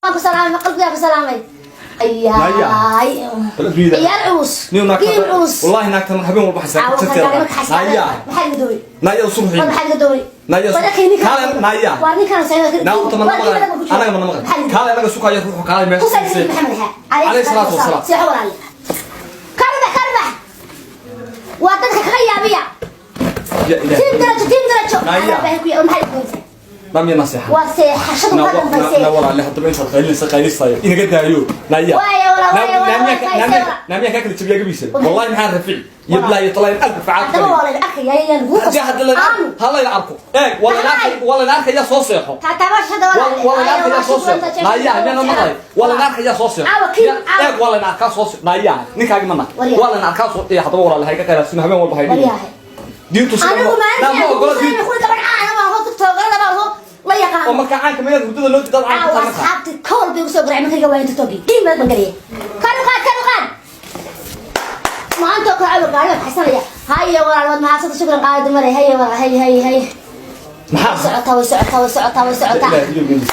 Waan ku salaamay, qalbigaa ku salaamay. Ayaay, ciyaar culus, game culus. Wallahi naagtan habeen walba Caawa xasaa. markaa xastaa. Naya. Maxaa iga doonay? Naya, subaxii. War, maxaa iga doonay? Naya, War, akhi, ninkan- kaale, naya. War, ninkan Naa wata mana maqlay, anaga mana maqlay. Kaale, anaga sukaya ruuxu, kaale meesha. Ku salli Maxamed ha. Calayhi salaatu wasalaam. Seexo walaal. Karbax, karbax. Waa dadka kaga yaabiya. Ya Ilaahi. Tiim darajo, tiim darajo. Naya. Baahi ku yaa, maxaa iga doonaysaa? Namya nasiixa. Waa seexashadu ka dambaysay. Na walaale, haddaba intaad qaylinaysa qaylisaayo inaga daayo, naya. Waaya, walaa, waaya, walaa, waaya, waaya. Naamiya kaa kala jabiyaa gabiisa. Wallahi maxaan rafici iyo bilaa iyo talayn alf facaad. Haddaba waa la arkaya, ayaan lagu haddii hadda la ha layna arko, eeg, waa layna arkay, waa layna arkayaa, soo seexo. Taataabashada. Waa layna arkayaa, soo seexo. Naya, miyaan maqlay? Waa layna arkayaa, soo seexo. Caawa, kiin, caawa. Eeg, waa layna arkaa, soo seexo. Naya, ninkaagi mana. Waryahay. Waa layna arkaa, soo ee haddaba walaale, hayga qaylaasino habeen walba haydhiin. Waryahay. Diintu sida Anigu ma maalintii ogola diintu. ku gabadh caan ah oo TikTok-gada baa ho la yaqaan. Oo markaa caanka meelaad hurdada loo diidaad caanka Caawa tahay markaa. Asxaabti kool bay usoo garacay markayga waa inta togi game baan galiye. Kor u qaad, kor u qaad. Maanta oo kale caawa gaari baan xasanaya. Haye walaal, waad mahadsanta, shukran qaadi mare. Haye walaal, haye, haye, haye. Maxaa? Socotaa, way socotaa, way socotaa, way socotaa. Ilaahay iyo gelis.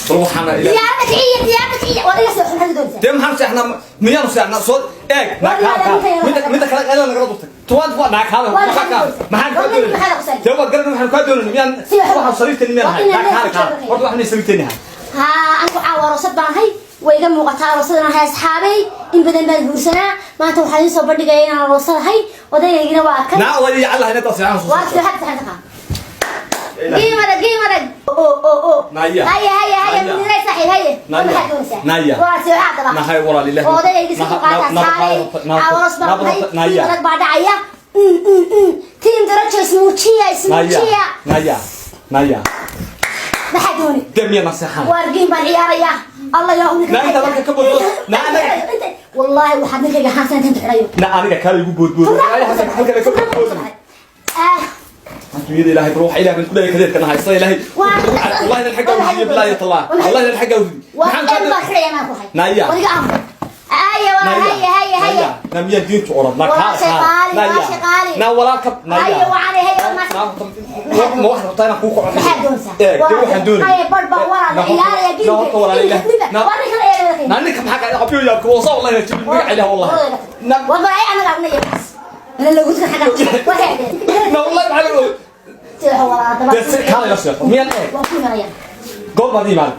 Bal waxaana Ilaahay. Diyaarada kiciya, diyaarada kiciya. Waa iga soo xun, maxaad doonaysaa? Dee maxaan seexnaa? Miyaanu seexnaa? Soo eeg. War, Mida kale qayla nagala durtay tuwaan waa naa kaale. War, maxaa maxaad maxaan kaa war, doonayna? maxaad qusay? Dee waad garan waxaan kaa doonayna miyaan? Waxaan sariirteeni miyaan ahay? Naa kaale, kaale horta, waxaan sariirteeni ahay. Haa, anku caawa aroosad baan ahay, way iga muuqataa aroosadan ahay. Asxaabay, in badan baan guursanaa, maanta waxaan idiin soo bandhigaya inaan aroosadahay. Odayaygina waa kan. Naa oday iyo allah inta seexan soo. Waa seexad, seexad. Game adag, game adag. O o o. Naya. Haye, haye, haye. Naya. Munira saaxiib, haye. Naya. Maxaad doonaysaa? Naya. Waa seexad daba. Nahay walaal Ilaahi. Odayayga si ku qaata, asxaabay. Aroos baan ahay. Naya. Tiim adag baa dhacaya. Tiim darajo, ismuujiya, Naya. ismuujiya. Naya, naya. Maxaa dooni? Dee miyaana seexan? Waar, game baan ciyaaraya. Allah yaa Na inta marka ka boodbood. Na anaga. Wallaahi waxaad ninkayga haansan inta xidhayo. Na aniga kaale igu boodbood halkan ka boodbood. Ah. Adduunyada Ilaahay, bal waxa Ilaahay baan ku leeyahay kadeedkana haysta Ilaahay. Wallahi inaan xagga udiyo, bilaahi tallah, wallahi inaan xagga udiyo. Waa maxaan kaa el baan xidhaya maan ku hay. Naya. Wadiga am aye waa. Haye, haye, haye. Na miyaa diintu orad na Waa kaa shaqaali, waa Naya. shaqaali. Na walaalka naya. Haye, wacanay, haye, waa Ma waxaad rabtaa inaan kuu kaco? Maxaad doonaysaa? Eeg, dee waxaan doonaya. Haye, bar baa walaal ciyaaraya. Na horta walaal Ilaahay. Waa ninkan ciyaaraya. Na ninka maxaa kaa qabiyo yaabka wasa? Wallahi na jibin magaca Ilaahay, wallahi na. War maray anaga agna bas. Ana lagu dadka xagga. War haye. Na wallahi maxaa lagu Seexo walaal daba. Dee si kaale la seexo miyaan? Eeg. Waa ku imanaya. Goor baad imaan.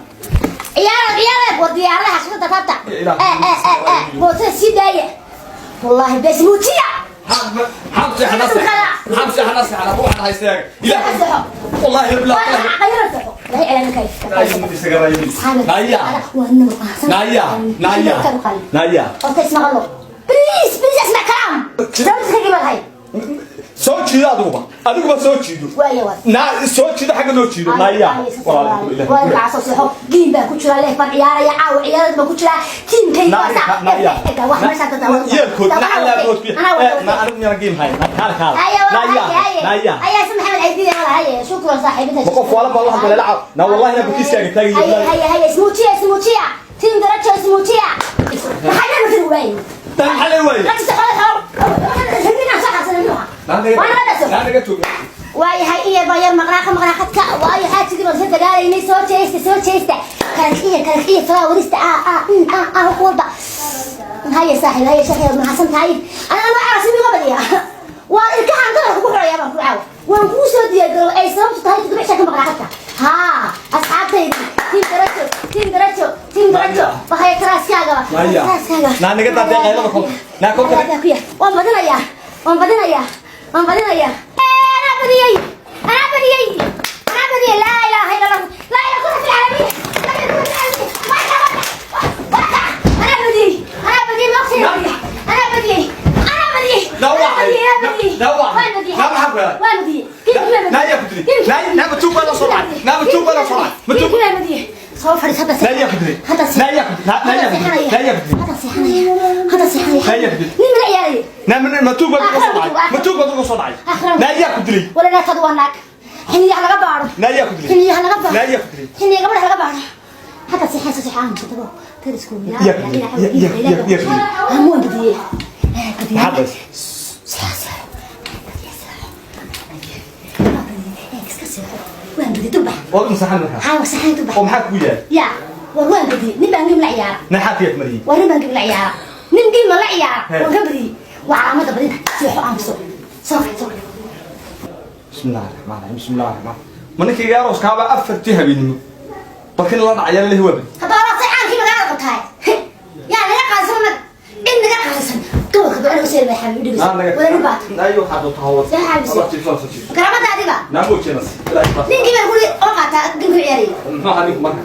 Ciyaar, ciyaar, war diyaaradaha shaqada taabta. Ilaah. Eh eh eh eh, bootada sii daaya. Wallahi bes muujiya. Maxaan seexanaa? Maxaan seexanaa? Seexanaa ruuxan haysta Ilaahay. Seexo. Wallahi bilaa. Waa qayra, seexo. Waxay cilaankay. Naya. Naya, naya, naya. Horta ismaqalo. Please, please, اسمع كلام. زوجك كيف هاي؟ Soo jiido adiguba, adiguba soo jiido. وايا واي. Na soo jiido, xagga noo jiido, naya. Waa kaasoo seexo. Game baa ku jira, leef baan ciyaaraya caawa, ciyaarada baan ku jira. Tiimkayga waa sax. Wax meesha dad. Yeelkood na calaabood na anigu miyaan game hay? Kaale, kaale. هيا والله. Naya. هيا. Naya. هيا اسم محمد عيدي والله. هيا، شكرا صاحبتها. Ma qof wala baa wax bale lacab? Na wallahi na bukiiskaaga taagaya. هيا هيا هيا، اسموتيا، اسموتيا، تيم درجة، اسموتيا. maxaa markan waayay? Maxaa la waayay? Lacagta xoolo xoolo. Naa naga tuug. Waayahay, iya baa yar maqnaa, ka maqnaa khadka. Waayo xaajigii baan soo dagaalaynay. Soo jeesta, soo jeesta, kala kiciya, kala kiciya falaawarista. Ah ah ah ah, wax walba. Haye saaxiib, haye sheekh, waad mahadsan tahay. Aniga noocaas imiga badiya waa ilkahan dabarka ku xidhaya baan ku caawa. Waan kuu soo diyaargarow ay sababtu tahay 7 cisha ka maqnaa khadka. Haa, asxaabtaydi, tiim darajo, tiim darajo, tiim darajo. Waxay karaaskaagaba. Naya. Karaaskaaga. Naa naga daadee qaylada kolka. Naa kolka. Waan badinayaa, waan badinayaa, waan badinayaa. Anaa badiyey, anaa badiyey, anaa badiyey. Laa ilaaha illa Allah, laa ilaaha kullu fil caalamiin, laa ilaaha kullu fil caalamiin. Waka, waka, anaa badiyey, anaa badiyey, maqsi anaa badiyey, anaa badiyey. Na waxay. Anaa badiyey. Na waxay. Waan badiyey. Na maxaa ku helay? Waan badiyey. Na yaa ku dilay? Na ma tuug baa la soo dhacay? Na ma tuug baa la soo dhacay? Ma tuug. Baa badiyey. Soo fadhiis hadda. Na yaa ku dilay? Hadda. Na yaa ku na yaa ku dilay? Na yaa ku dilay? Hadda seexanaya, hadda seexanaya. Na yaa ku dilay? Nin mala ciyaarayay. Na ma tuug baa lagu soo dhacay? Ma tuug baa lagu soo dhacay? Na yaa ku dilay? Wala naagtadu waa naag xiniyaha laga baaro. Na yaa ku dilay? Xiniyaha laga baaro. Na yaa ku dilay? Xiniya gabadha laga baaro. Hadda seexan, seexan, tadabo talisku. Yaa ku dilay? Yaa ku dilay? Hamuun badiyey. Maxaad dhaysay? Seexan, seexan. Iska seexo, waan badiyey, durbax. Waad u masaxan markaa. Caawa saxan, durbax. Oo maxaa kugu yahay? Yaa. War waan badiyey, nin baan game la ciyaara. Naxaad mariyay. War nin baan game la ciyaara, nin game la ciyaara. Waan ka badiyey, waa calaamada badinta. Seexo, aamuso, soo kac, soo kac. بسم الله الرحمن الرحيم، بسم الله الرحمن. Ma ninkii arooskaaba 4tii habeenimo barkin la dhacaya la huwa? Hadda walaasay caankii magaalada qabtaay, yaa naga qaadsan anaga, cid naga qaadsan gobolka Ducada useel bay xabiib dhigaysa wala nin baata. Ayo, waxaad doontaa hawad. See xaabisay? Karaamadaadiba. Naamojenas. Ninkii baan guri oo qaataa game-ka ciyaarayay. Muxuu ahaa ninku marka?